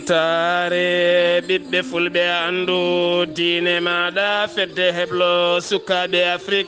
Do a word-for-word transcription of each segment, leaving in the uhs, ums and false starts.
Taare ɓiɓɓe fulɓe, anndu diine maaɗa, fedde heblo sukaaɓe Afrik.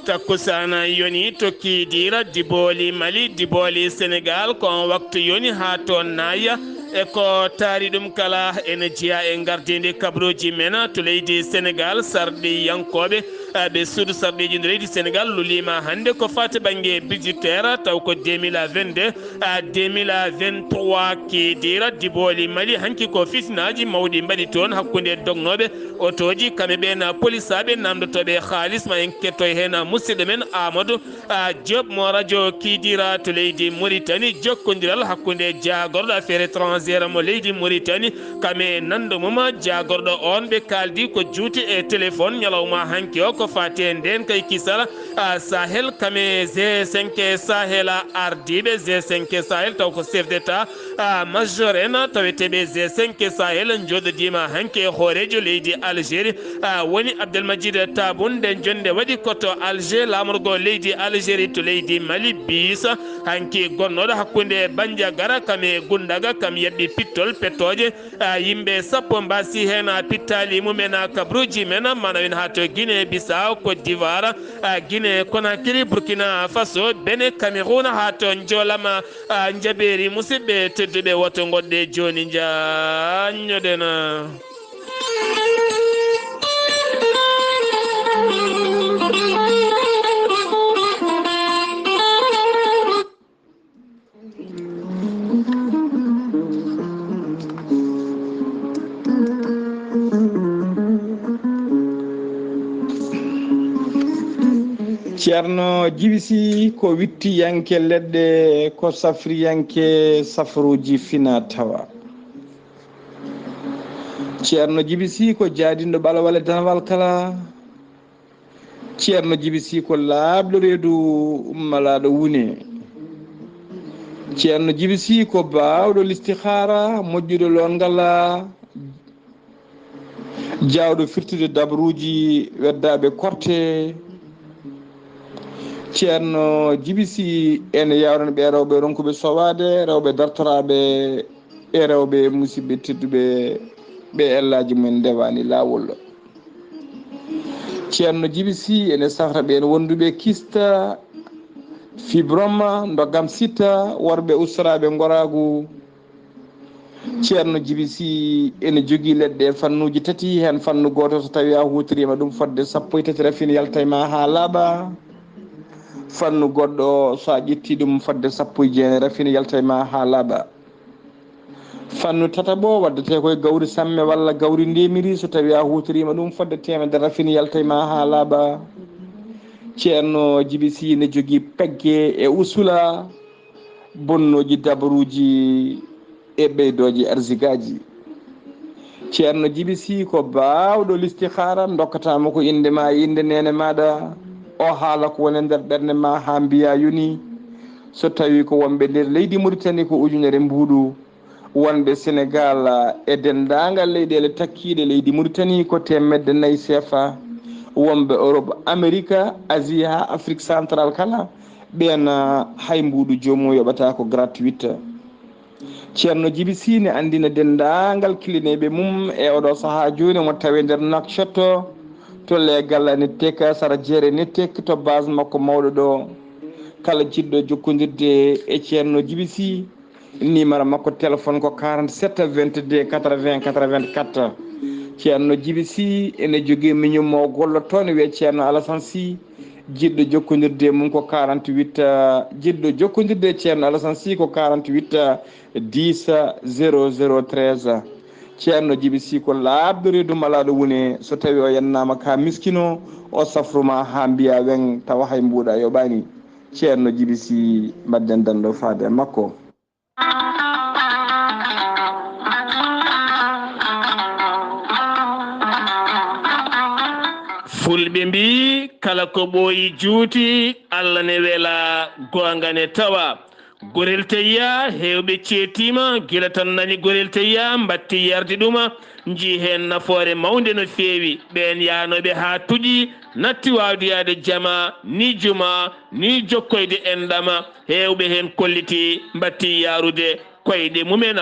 Takkusaana yoni tokki diira Dibooli Mali, Dibooli Senegaal, ko on waktu yoni haa toon naaya. E ko taari ɗum kala, ene jeyaa e ngardiindi kabaruuji men to leydi Senegaal, sarɗiyankooɓe, eh, ɓe suudu sarɗiiji nder leydi Senegaal luliima hannde ko faati bannge budgétaire, taw ko deux mille vingt-deux, ah, deux mille vingt-trois, kiidiira Dibooli Mali. Hanki ko fitinaaji mawɗi mbaɗi toon hakkunde dognooɓe otooji, kamɓe ɓeen polisaaɓe namndotooɓe haalis. Ma en kettoy heen musidɗo men Amadou, ah, Diop mo radio kiidiira to leydi Mauritanie. Jokkondiral hakkunde jaagorɗo affaire étrangère mo leydi Mauritanie, kam e nanndo mum jaagorɗo oon, ɓe kaaldi ko juuti e téléphone ñalawma hanki o ko faati e ndeen kay kisal, ah, Sahel, kam e G cinq Sahel, ardiiɓe G cinq Sahel, taw ko chef d'état, ah, major en taweteeɓe G cinq Sahel njooɗodiima hanki e hooreejo leydi Algérie, ah, woni Abdelmajid Tabun. Nde jonnde waɗi ko to Alger, laamorgo leydi Algérie to leydi Mali, biisa hanki gonnooɗo hakkunde Bandiagara kam e Gundaga, kam yaɓɓi pittol pettooje. Ah, yimɓe sappo mbaasi heen, ah, pittaali mumen, ah, kabaruuji men, ah, mana win haa to Guinée Bissau, Côte d'Ivoire, ah, Guinée Conakry, Burkina Faso, Benin, Cameroun, haa to Njoolama, ah, Njabeeri. Musidɓe tedduɓe, woto ngoɗɗe jooni njaanñoɗen. Ceerno Jibi Si ko wittiyanke leɗɗe, ko safriyanke safruuji fina tawa. Ceerno Jibi Si ko jaadinɗo ɓalawal e danawal kala. Ceerno Jibi Si ko laaɓɗo reedu malaaɗo wune. Ceerno Jibi Si ko baawɗo listihaara, moƴƴuɗo loongal, jaawɗo firtude dabruuji weddaaɓe korte. Ceerno Jibi Si ene yawrani ɓe rewɓe ronkuɓe sowaade, rewɓe dartoraaɓe e rewɓe musidɓe tedduɓe ɓe ellaaji mumen ndewaani laawol. Ceerno Jibi Si ene safra ɓeen wonduɓe kista, fibroma, ndoggam sitta, worɓe ustoraaɓe ngoraagu. Ceerno Jibi Si ene jogii leɗɗe fannuuji tati, heen fannu gooto so tawii a huutoriima ɗum fodde sappo e tati rafin yalta e ma haa laaɓa. Fannu goɗɗo so a ƴettii ɗum fodde sappo e jeenayi rafin yalta e ma haa laaɓa. Fannu tataɓo waddetee ko e gawri samme walla gawri ndemiri, so tawii a huutoriima ɗum fodde teemedere rafin yalta e ma haa laaɓa. Ceerno Jibi Si ne jogii pegge e usula, bonnooji dabaruuji e ɓeydooji arzikaaji. Ceerno Jibi Si ko baawɗo listihaara, ndokkataama ko innde ma e innde neene maaɗa, o haala ko woni e nder ɓernde ma haa mbiyaa yoni. So tawii ko wonɓe nder leydi Muritani ko ujunere mbuuɗu, wonɓe Senegaal e denndaangal leyɗeele takkiiɗe leydi Muritani ko teemedde nayi seefa, wonɓe Europe, Amerika, Asie haa Afrik Central kala, ɓeen hay mbuuɗu joomum yoɓataa ko gratuite. Ceerno Jibi Si ne anndina denndaangal kilineeɓe mum e oɗo sahaa jooni omo tawee nder Nouakchott, to leegal Nittek, sara jeere Nittek, to base makko mawɗo ɗo. Kala jiɗɗo jokkondirde e Ceerno Jibi Si, numéro makko téléphone ko quarante-sept vingt-deux quatre-vingts quatre-vingt-quatre. Ceerno Jibi Si ene jogii miñum mo gollotoo, ne wiyee Ceerno Alasan Si. Jiɗɗo jokkondirde e mum ko quarante-huit, ah, jiɗɗo jokkondirde e Ceerno Alasan Si ko quarante-huit, ah, dix, ah, zéro zéro treize. Ceerno Jibi Si ko laaɓɗo reedu malaaɗo wune, so tawii o yennaama ka miskino, o safru ma haa mbiyaa weŋ, tawa hay mbuuɗa yoɓaani. Ceerno Jibi Si, mbaɗden danndo faade e makko. Fulɓe mbii, kala ko ɓooyi juuti, Allah ne wela, goonga ne tawa. Gorel Tayya, heewɓe ceetiima, gila tan nani Gorel Tayya, mbatti yardi ɗuma, njii heen nafoore mawnde no feewi. Ɓeen yaanooɓe haa tuƴi, natti waawde yaade jama, ni juma, ni jokkoyde enɗam. Heewɓe heen kollitii, mbattii yahrude koyɗe mumen.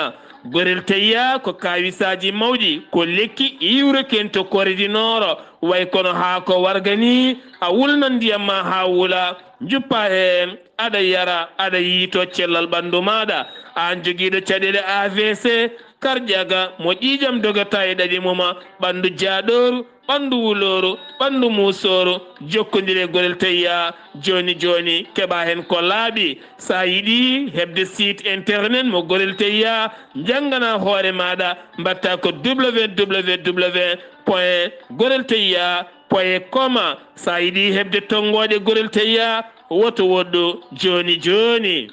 Gorel teyya ko kawisaaji mawɗi, ko lekki iwreten to Corée du Nord, way kono haako warga ni, a wulnan ndiyam ma haa wula, njuppa heen, aɗa yara, aɗa yiytoo cellal ɓanndu maaɗa. Aan jogiiɗo caɗeele A V C, karjaga, mo ƴiiƴam dogata e ɗaɗi mum, ɓanndu jaaɗooru, ɓanndu wulooru, ɓanndu muusooru, jokkondire Gorel Teyya jooni jooni, keɓa heen ko laaɓi. So a yiɗi heɓde site internet mo Gorel Teyya, njanngana hoore maaɗa, mbaɗta ko www point gorel teyya point com. So a yiɗi heɓde tonngooɗe Gorel Teyya, woto woɗɗu jooni jooni.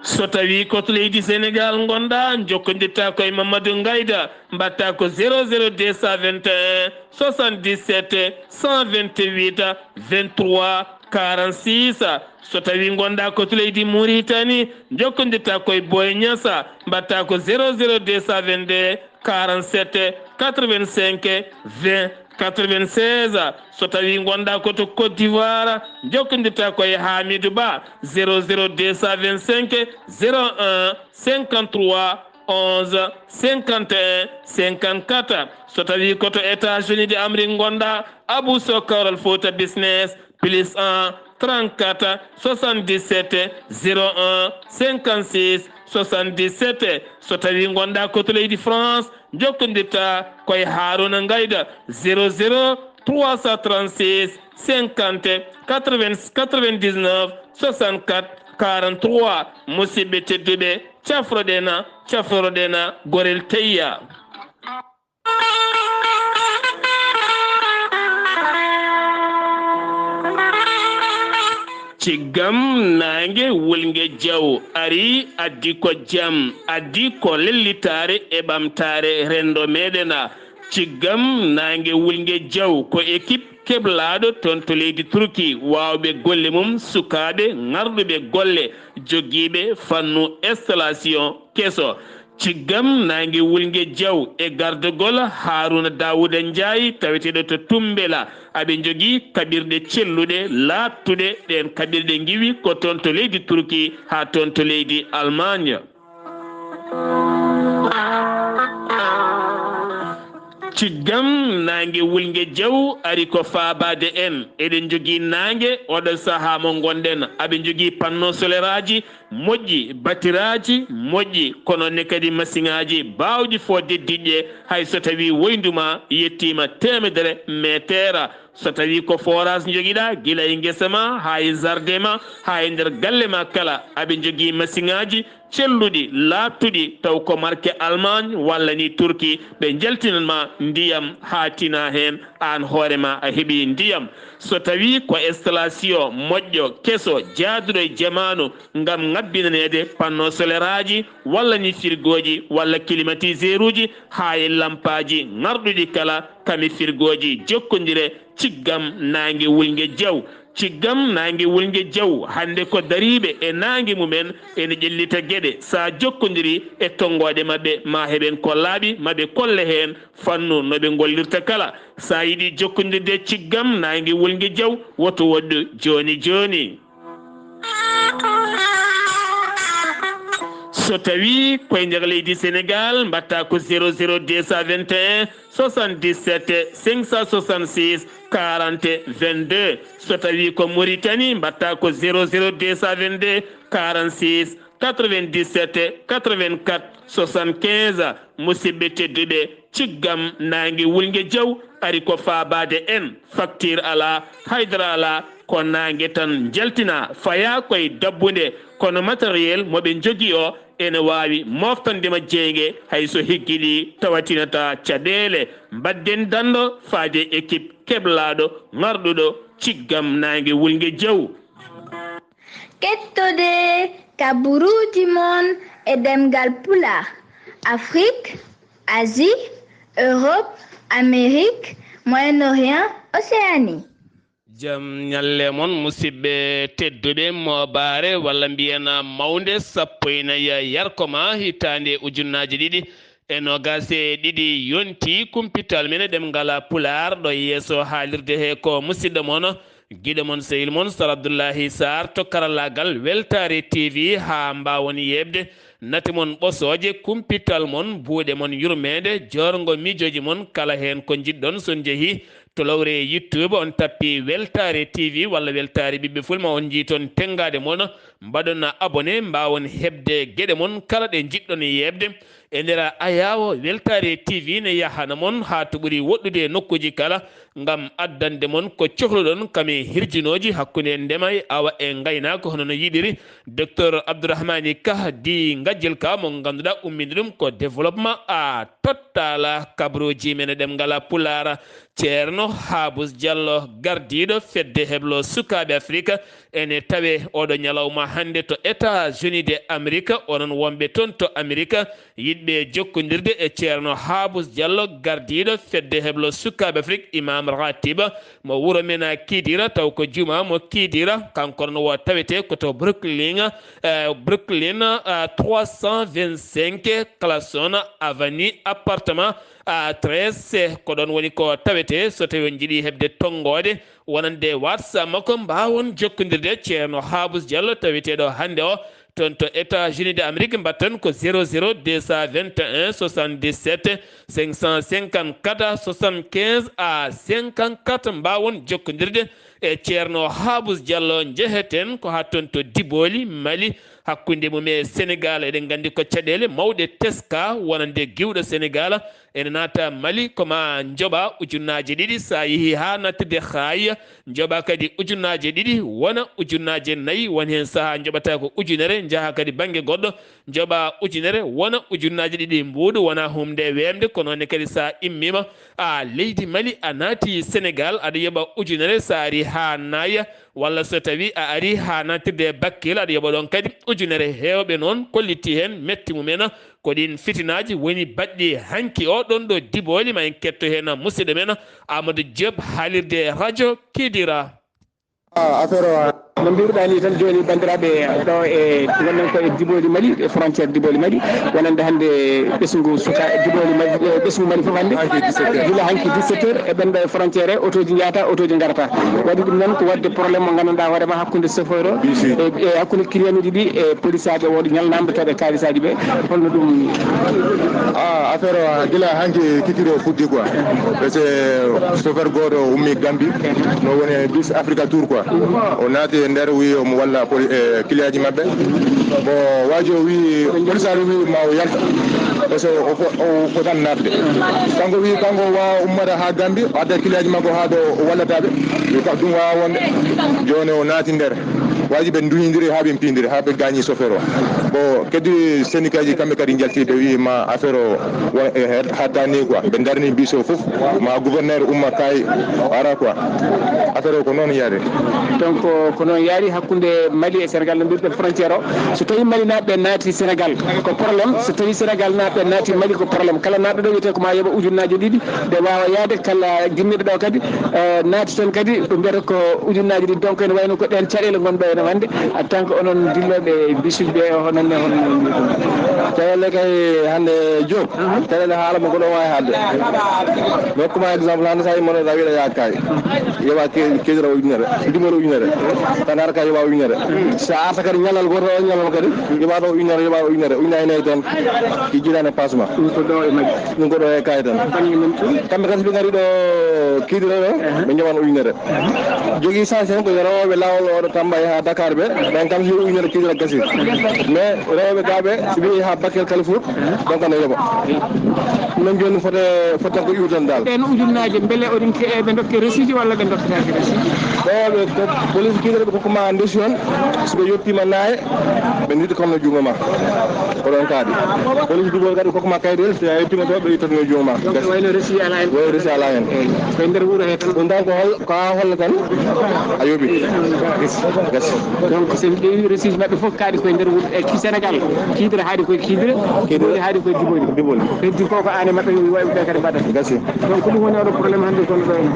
So tawi ko to leydi Senegal ngonɗa, jokkondirta ko e Mamadou Ngayda, mbaɗta ko zéro zéro deux cent vingt et un soixante-dix-sept cent vingt-huit vingt-trois quarante-six. So tawi ngonɗa ko to leydi Mauritanie, jokkondirta ko e Boy Niassa, mbaɗta ko zéro zéro deux cent vingt-deux quarante-sept quatre-vingt-cinq vingt quatre-vingt-seize. So tawi ngonɗa ko to Côte d'Ivoire, jokkondirta ko e Hamidou Ba, zéro zéro deux cent vingt-cinq zéro un cinquante-trois onze cinquante et un cinquante-quatre. So tawi ko to États-Unis de Amérique ngonɗa, Abou Sow Kawral Fouta Business, plus un trente-quatre soixante-dix-sept zéro un cinquante-six soixante-dix-sept. So tawi ngonɗa ko to leydi France, jokkondirta ko e Harouna Ngayda, zéro zéro trois cent trente-six cinquante quatre-vingts quatre-vingt-dix-neuf soixante-quatre quarante-trois. Musidɓe tedduɓe, cafroɗen, cafroɗen Gorel Teyya. Ciggam naange wulnge jaw ari, addi ko jam, addi ko lellitaare e ɓamtaare renndo meɗen. Ciggam naange wulnge jaw ko équipe keblaaɗo toon to leydi Turki, waawɓe golle mum, sukaaɓe ŋarɗuɓe golle, jogiiɓe fannu installation keso. Ciggam naange wulnge jaw e gardagol Haruna Dawuda Njaay, taweteeɗo to Tumbela. Aɓe njogii kaɓirɗe celluɗe, laaɓtuɗe. Ɗeen kaɓirɗe ngiwi ko toon to leydi Turki haa toon to leydi Almaañ. Ciggam naange wulnge jaw ari ko faabaade en. Eɗen njogii naange oɗo sahaa mo ngonɗen. Aɓe njogii panneau soleraaji moƴƴi, batiraaji moƴƴi, kono ne kadi masiŋaaji baawɗi fodde diƴƴe, hay so tawii woyndu ma yettiima teemedere meeteer. So tawii ko forage njogiɗaa, gila e ngesa ma, haa e jardin ma, haa e nder galle ma kala, aɓe njogii masiŋaaji celluɗi, laaɓtuɗi, taw ko marque Allemagne walla ni Turki, ɓe njaltinan ma ndiyam haa tina heen, aan hoore ma a heɓii ndiyam. So tawii ko installation moƴƴo, keso, jaaduɗo e jamaanu, ngam ŋabbinaneede panneau soleraaji walla ni firgooji walla climatiseuruuji haa e lampaaji ŋarɗuɗi kala, kami firgooji jokkondire, ciggam naange wulnge jaw. Ciggam naange wulnge jaw, hannde ko dariiɓe e naange mumen ene ƴellita geɗe. So a jokkondiri e tonngooɗe maɓɓe, ma heɓen ko laaɓi, ma ɓe kolle heen fannu no ɓe ngollirta kala. So a yiɗi jokkondirde e ciggam naange wulnge jaw, woto woɗɗu jooni jooni. So tawi koye nder leydi Senegal, mbatta ko zéro zéro deux cent vingt et un soixante-dix-sept cinq cent soixante-six quarante vingt-deux. So tawi ko Mauritanie, mbatta ko zéro zéro deux cent vingt-deux quarante-six quatre-vingt-dix-sept quatre-vingt-quatre soixante-quinze. Musidɓe tedduɓe, ciggam naange wulnge jaw ari ko faabaade en. Facture alaa, haydara alaa, ko naange tan njaltina, faya koye dabbunde, kono matériel mo ɓe njogii o ene waawi moftande ma jeynge, hay so higgiɗi tawatinata caɗeele. Mbaɗden danndo faade équipe keblaaɗo ŋarɗuɗo ciggam naange wulnge jaw. Kettode ka buruuji mon e ɗemngal Pulaar, Afrik, Asie, Europe, Amérique, Moyen-Orient, Océanie. Jam ñalle mon, musidɓe tedduɓe. Moobaare, walla mbiyen mawnde, sappo e nayi yarkoma hitaande ujunnaaji ɗiɗi e noogaas e ɗiɗi yonti. Kumpital men e ɗemngal Pulaar ɗo yeeso haalirde he ko musidɗo mon Giɗo mon, sehil mon, Sar Abdullahi Sar to karallaagal Weltaare T V, haa mbaawon yeeɓde nate mon ɓosooje, kumpital mon, buuɗe mon yurmeende, joorngo miijooji mon, kala heen ko njiɗɗon. So on njehii to lowre YouTube, on tappi Weltaare T V walla Weltaare Ɓiɓɓe Fulɓe, ma on njii toon tenngaade mon, mbaɗon abonné, mbaawon heɓde geɗe mon kala ɗe njiɗɗon yeeɓde. E nder ayaawo, Weltaare T V ne yahana mon haa to ɓuri woɗɗude e nokkuuji kala, ngam addande mon ko cohluɗon kam e hirjinooji hakkunde ndema e awa e ngaynaaka, hono no yiɗiri Docteur Abdourahmani Ka di Ngajjel Ka, mo ngannduɗaa umminde ɗum ko développement à total, kabrooji men e ɗemngal Pulaar. Ceerno Haabus Jallo, gardiiɗo fedde heblo sukaaɓe Afirka, ene tawe oɗo ñalawma hannde to États-Unis de Amérique. Onon wonɓe toon to Amérique, yiɗɓe jokkondirde e Ceerno Haabus Jallo, gardiiɗo fedde heblo sukaaɓe Afirka, Imam Ratiba, mo wuro men Kidira, taw ko juma mo Kidira, kanko no wo tawete ko to Brooklyn, eh, Brooklyn, eh, trois cent vingt-cinq Clason Avenue, appartement, ah, treize C. Ko ɗon woni ko tawete. So tawi on njiɗi heɓde tonngoode wonande WhatsApp makko, mbaawon jokkondirde Ceerno Haabus Jallo, taweteeɗo hannde o toon to États-Unis de Amérique. Mbatton ko zéro zéro deux cent vingt et un soixante-dix-sept cinq cent cinquante-quatre, soixante-quinze à cinquante-quatre. Mbaawon jokkondirde e Ceerno Haabus Jallo. Njeheten ko haa toon to Diboli, Mali, hakkunde mum e Senegal. Eɗen nganndi ko caɗeele mawɗe teska, wonande giwɗo Senegal ene naata Mali, ko ma njoɓa ujunnaaje ɗiɗi, so a yehii haa nattude Haay, njoɓa kadi ujunnaaje ɗiɗi, wona ujunnaaje nayi, won heen sahaa njoɓata ko ujunere, njaha kadi bannge goɗɗo, njoɓa ujunere, wona ujunnaaje ɗiɗi mbuuɗu, wona humde weemde, ko noon ne kadi so a immiima, a leydi Mali, a naati Senegal, aɗa yoɓa ujunere, so a ari haa Naaya, walla so tawi a ari haa nattirde Bakkil, aɗa yoɓa ɗoon kadi ujunere. Heewɓe noon kollitii heen metti mumen. Ko ɗiin fitinaaji woni baɗɗi hanki o ɗoon ɗo Diboli. Ma en ketto heen musidɗo men Amadou Diop, haalirde radio Kidira. Ah, affaire o, no mbiruɗaa ni tan jooni, banndiraaɓe, ɗo e, ngonɗen ko e Diboli Mali, e frontière Diboli Mali, wonande hannde ɓesngu suka Diboli Mali, e ɓesngu Mali fof hannde. Hanki dix-sept heures. Gila hanki dix-sept heures, e ɓen ɗo e frontière he, otooji njahata, otooji ngarata. Waɗi ɗum noon ko waɗde problème mo ngannduɗaa hoore ma hakkunde chauffeur o, e, e hakkunde client uji ɗi, e polisaaɓe wonɓe ñalnamɓe tawi kaalisaaji ɓe. Holno ɗum? Ah, affaire o, gila hanki kikiiɗe o fuɗɗi quoi. Parce que chauffeur gooto ummi Gambie, no woni e bus Africa Tour quoi. O naati e nder, wi omo walla poli-, e client ji maɓɓe. Bon, waaji o wi, polisaajo wi ma o yalta. Parce que o fo-, o fotan naatde. Kanko wi, kanko o waawa ummata haa Gambie, o adda client ji makko haa ɗo o wallata ɓe. Wi ka ɗum waawa wonde. Jooni o naati nder. Waaji ɓe duñindiri haa ɓe piindiri, haa ɓe gaañi chauffeur o. Bon, kadi syndicat ji kamɓe kadi njalti, ɓe wi ma affaire o wa-, e, he-, hatta ni quoi. Ɓe darni bus o fof, ma gouverneur umma kay ara quoi. Affaire o ko noon yaade. Donc, ko noon yaari hakkunde Mali e Sénégal no mbiruɗen frontière o. So tawi Mali naaɓe naati Sénégal, ko problème. So tawi Sénégal naaɓe naati Mali, ko problème. Kala naaɗo ɗo wiyete ko ma yoɓa ujunnaaje ɗiɗi, nde waawa yaade. Kala ginniɗo ɗo kadi, eh, naati toon kadi, ɓe mbiyata ko ujunnaaje ɗiɗi. Donc, ene wayno ko ɗeen caɗeele ngonɗo ene wande, en tant que onon dillooɓe e bisuji ɓe, hono ne, hono ne mbiyata? Caɗeele kay hannde, Diop, caɗeele haala mo ko ɗo waawi haalde. Mi hokku ma exemple, hannde so a yii moto, a wiɗa yaa kay. Yoɓa ke-, keedira ujunere, ndimol ujunere. Tan hara kay yoɓa ujunere. So a arta kadi ñalal gooto, o ñalal kadi, yoɓa ɗo ujunere, yoɓa ujunere, ujunere e nayi tan. Ki jiɗani passe ma. Ɗum ko ɗo e majji. Ɗum ko ɗo e kay tan. Bannge men tun. Kamɓe kadi so ɓe ngari ɗo kiidira ɗo, ɓe njoɓan ujunere. Jogii chance heen ko yo rewooɓe laawol oɗo Tamba e haa Dakar ɓe, ɓen kam so yoɓi ujunere kiidira gasi. Mais rewooɓe gaaɓe, so ɓe yehi haa Bakel Kalifour, donc no yoɓa. Min jooni fote, fotan ko iwtan dal. Ɓeen ujunnaaje, mbele oɗin ke-, ɓe ndokke reçu ji walla ɓe ndokketaake reçu ji? Ɗo ɓe ko police kiidira ɓe kokku ma ndesu on, so ɓe yettiima naye, ɓe njiɗi konno junngo ma. Ko ɗon kaaɗi. Police dugol kadi kokku ma kayiteel, so a yettiima to, ɓe ittat no junngo ma. Donc, wayno reçu ala heen. Wayno reçu ala heen. Eey. Ko e nder wuro he tan. Ɗum tan ko hol-, ko haa holla tan a yoɓi. Gasi. Donc, so en ƴeewi reçu ji maɓɓe fof kaaɗi ko e nder wuro, e ki Sénégal. Kiidira haaɗi ko e kiidira, Kiidira. Diboli haaɗi ko e Diboli. Diboli. Heddi ko ko aan e maɓɓe, wayɓe ɓe kadi mbaɗata. Gasi. Donc, ko ɗum woni oɗo problème hannde kono ɗo en.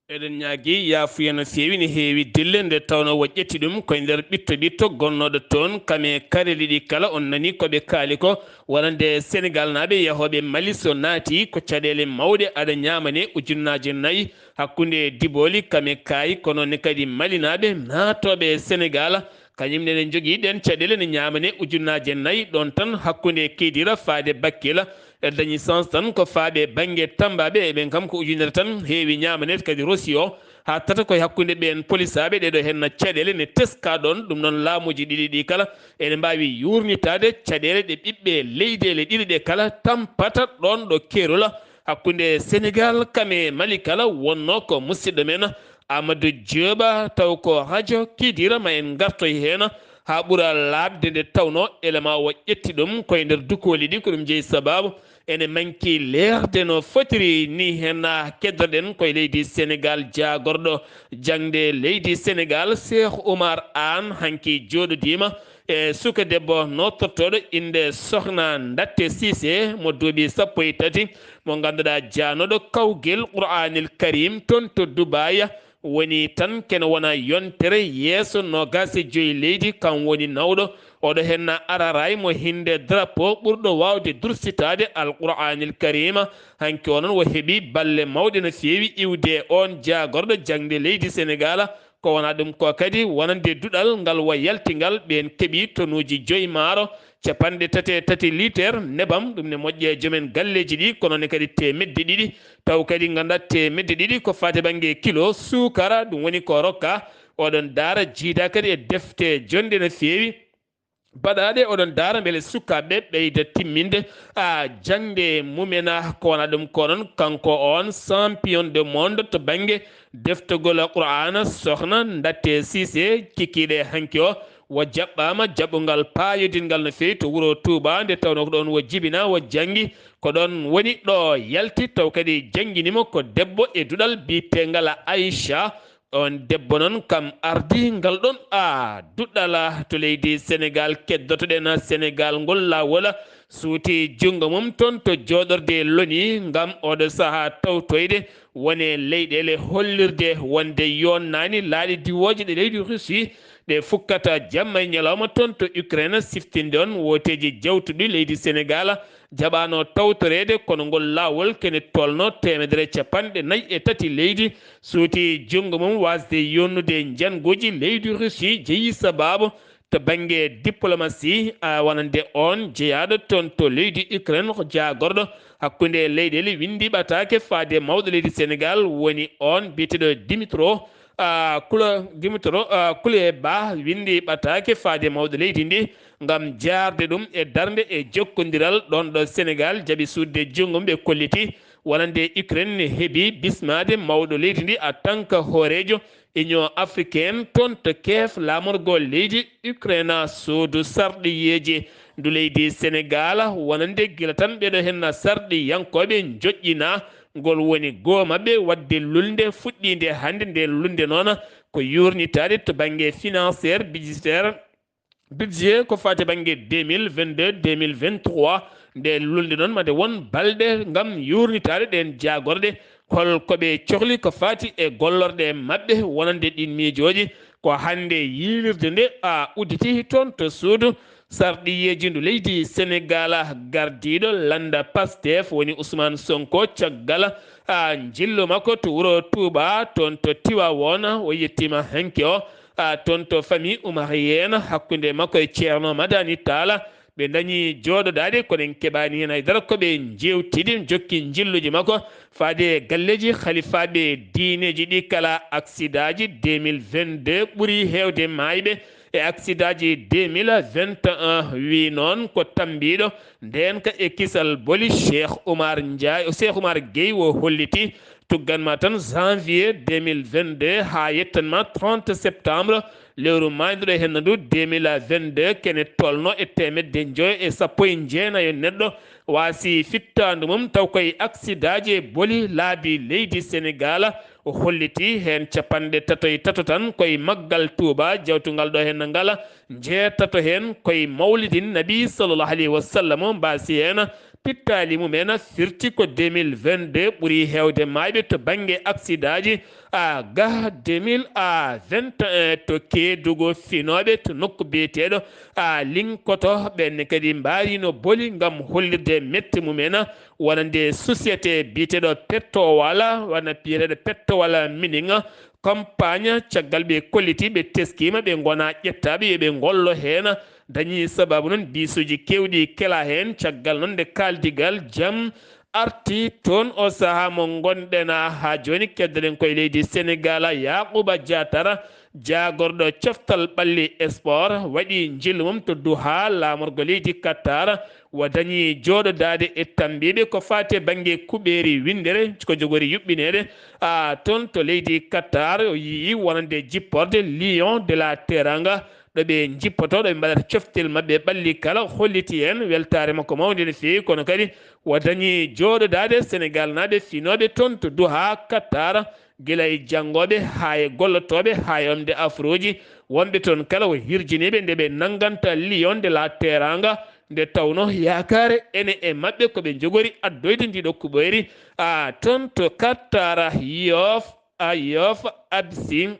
Eɗen ñaagi yaafuya no feewi, ne heewi dille, nde tawno wo ƴetti ɗum koye nder ɓitto ɓitto gonnooɗo toon. Kame kareeli ɗi kala, on nani ko ɓe kaali ko, wonande Senegalnaaɓe yahooɓe Mali, so naati ko caɗeele mawɗe, aɗa ñaamane ujunnaaje nayi hakkunde dibooli kame kaayi, kono ne kadi Malinaaɓe naatooɓe Senegal, kañum nene njogii ɗeen caɗeele ne ñaamane ujunnaaje nayi ɗoon tan hakkunde Kidira faade Bakkila. Ɓe dañi chance tan ko faaɓe bannge Tammbaaɓe, e ɓen kam ko ujunere tan heewi ñaamaneede kadi rosi o, haa tata koye hakkunde ɓeen polisaaɓe. Ɗee ɗoo henna caɗeele ne teskaa ɗoon, ɗum noon laamuuji ɗiɗi ɗi kala ene mbaawi yuurnitaade caɗeele ɗe ɓiɓɓe leyɗeele ɗiɗi ɗe kala tampata ɗoon ɗo keerol hakkunde Senegal kame Mali kala. Wonnoo ko musidɗo men Amadou Diop, taw ko rajo Kidira, ma en ngartoy heen haa ɓura laaɓde, nde tawnoo élément o ƴetti ɗum koye nder dukooli ɗi, ko ɗum jeyi sabaabu ene manki leerde no fotiri ni. Heen keddoɗen koye leydi Senegal, jaagorɗo jaŋde leydi Senegal, Cheikh Oumar Anne, hanki jooɗodiima e suka debbo nootortooɗo innde Sokhna Ndatte Cissé, mo duuɓi sappo e tati, mo ngannduɗaa jaanooɗo kawgel Qur'aanil Karim toon to Dubaay, woni tan kene wona yontere yeeso noogaas e joy leydi, kam woni nawɗo. Oɗo henna araray mo hinde drapeau ɓurɗo waawde dursitaade Alqur'aanil Kariima. Hanki o noon o heɓi balle mawɗe no feewi iwde oon jaagorɗo jaŋde leydi Senegal. Ko wona ɗum ko kadi wonande duɗal ngal wa yaltingal, ɓeen keɓi tonuuji joyi maaro, capanɗe tati e tati liiter nebam, ɗum ne moƴƴi e joomen galleeji ɗi, kono ne kadi teemedde ɗiɗi. Taw kadi nganndaa teemedde ɗiɗi ko faati bannge kilo suukara, ɗum woni ko rokka oɗon daara, jiida kadi e defte jonde no feewi baɗaaɗe oɗon daara mbele sukaaɓe ɓeyda timminde a jaŋde mumen. Ko wona ɗum ko noon, kanko on champion de monde to bannge deftogol Qur'aana, Sokhna Ndatte Cissé, kikiiɗe hanki o, wo jaɓɓaama jaɓɓungal paayodingal no feewi to wuro Touba, nde tawnoo ko ɗoon wo jibina, wo janngi, ko ɗoon woni ɗo yalti, taw kadi janngini mo ko debbo e duɗal biyeteengal Aïcha. On debbo noon kam ardi ngal ɗoon a duɗal to leydi Senegal. Keddotoɗen Senegal ngol laawol suuti junngo mum toon to jooɗorde loni ngam oɗo sahaa tawtoyde wone leyɗeele hollirde wonde yonnaani laaɗe diwooje ɗe leydi Russie ɗe fukkata jamma e ñalawma toon to Ukraine, siftinde on wooteeji jawtuɗi leydi Senegal jaɓaano tawtoreede, kono ngol laawol kene tolno teemedere e capanɗe nayi e tati leydi suuti junngo mum waasde yonnude njannguuji leydi Russie, jeyi sabaabu to bannge diplomasi, a wonande on jeyaaɗo toon to leydi Ukraine, ko jaagorɗo hakkunde leyɗeele winndi ɓataake faade mawɗo leydi Senegal, woni on biyeteeɗo Dimitro, a, Kula-, Dimitro, a, Kuleba, winndi ɓataake faade mawɗo leydi ndi ngam jaarde ɗum e darnde e jokkondiral. Ɗoon ɗo Senegal jaɓi suutde junngo mum, ɓe kolliti wonande Ukraine ne heɓi bismaade mawɗo leydi ndi en tant que hooreejo Union Africaine toon to Kiev, laamorgo leydi Ukraine. Suudu sarɗiyeeji ndu leydi Senegal wonande gila tan ɓeɗo henna sarɗiyankooɓe njoƴƴina ngol woni goo maɓɓe waɗde lulnde fuɗɗiinde hannde. Nde lulnde noon ko yuurnitaade to bannge financière, budgétaire, budget ko faati bannge deux mille vingt-deux, deux mille vingt-trois. Nde lulnde noon made won balɗe ngam yuurnitaade ɗeen jaagorɗe, hol ko ɓe cohli ko faati e gollorɗe maɓɓe wonande ɗiin miijooji. Ko hannde yiilirde nde a udditi toon to suudu sarɗiyeeji ndu leydi Senegal. Gardiiɗo lannda Pastef woni Ousmane Sonko, caggal a njillu makko to wuro Touba toon to Tiwaawoon, o yettiima hanki o a toon to famille Oumarienne hakkunde makko e Ceerno Madani Talla. Ɓe dañi jooɗodaade, kono en keɓaani heen hay dara ko ɓe njeewtidi. Jokki njilluji makko faade e galleeji halifaaɓe diineeji ɗi kala. Aksidaaji deux mille vingt-deux ɓuri heewde maayɓe e aksidaaji deux mille vingt et un, wi noon ko tammbiiɗo ndeen ka e kisal boli Cheikh Oumar Ndiaye, Cheikh Oumar Gueye o holliti. Tuggan ma tan janvier deux mille vingt-deux haa yettan ma trente septembre, lewru maayduɗo e henna ndu deux mille vingt-deux, kene tolno e teemedde njoyo e sappo e jeenayo neɗɗo waasi fittaandu mum, taw koye aksidaaji e boli laabi leydi Senegal. O holliti heen capanɗe tato e tato tan koye maggal Touba, jawtungal ɗo henna ngala, njeetato heen koye mawlidin Nabi sallallahu alayhi wa sallam, mbaasi heen pittaali mumen firti ko deux mille vingt-deux ɓuri heewde maayɓe to bannge aksidaaji, a ga deux mille vingt et un to Keedugu finooɓe to nokku biyeteeɗo a Linkoto, ɓen kadi mbaarino boli ngam hollirde mette mumen, wonande société biyeteeɗo Pettowala, wona biyeteeɗo Pettowala Mining, campagne, caggal ɓe kolliti, ɓe teskiima, ɓe ngona ƴettaaɓe, yo ɓe ngollo heen. Dañi sababu noon biisuuji keewɗi kela heen, caggal noon nde kaaldigal jam arti toon o sahaa mo ngonɗen haa jooni. Keddoɗen koye leydi Senegaal, Yaakuba Jaatara, jaagorɗo coftal ɓalli sport, waɗi njillu mum to Duha, laamorgo leydi Qatar, o dañi jooɗodaade e tambiiɓe ko faati e bannge kuɓeeri winndere, ko jogori yuɓɓineede. A, toon to leydi Qatar, o yii wonande jipporde Lion de la Teranga, ɗo ɓe njippoto, ɗo ɓe mbaɗata coftel maɓɓe ɓalli kala, holliti en weltaare makko mawnde no feewi, kono kadi o dañi jooɗodaade Senegaal naaɓe finooɓe toon to Duha, Qatar, gila e janngooɓe haa e gollotooɓe haa e omde afrooji wonɓe toon kala. O hirjiniiɓe nde ɓe nannganta Lion de la Teranga, nde tawno yaakaare ene e maɓɓe ko ɓe njogori addoyde ndiɗo kuɓoyri, a, toon to Qatar. Yoff, a, Yoff Absi,